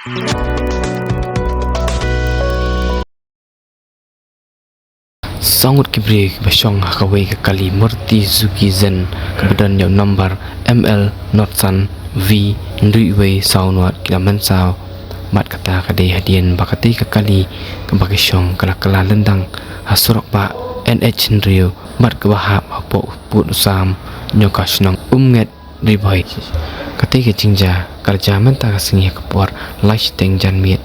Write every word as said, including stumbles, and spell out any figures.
Saw ngut ki briew kiba shong ha kawei ka kali Murti Zuki Zen kaba don ïa u number M L nod san V hynriew wei saw nod ki la mynsaw. Bad kata ka dei hadien ba katei ka kali kaba ki shong ka la kylla lyndang ha surok bah N H hynriew bad kaba hap hapoh u pud u sam jong ka shnong Umnget, Ri Bhoi. Katei ka jingjia ka la jia mynta ka sngi ha ka por lai shiteng janmiet.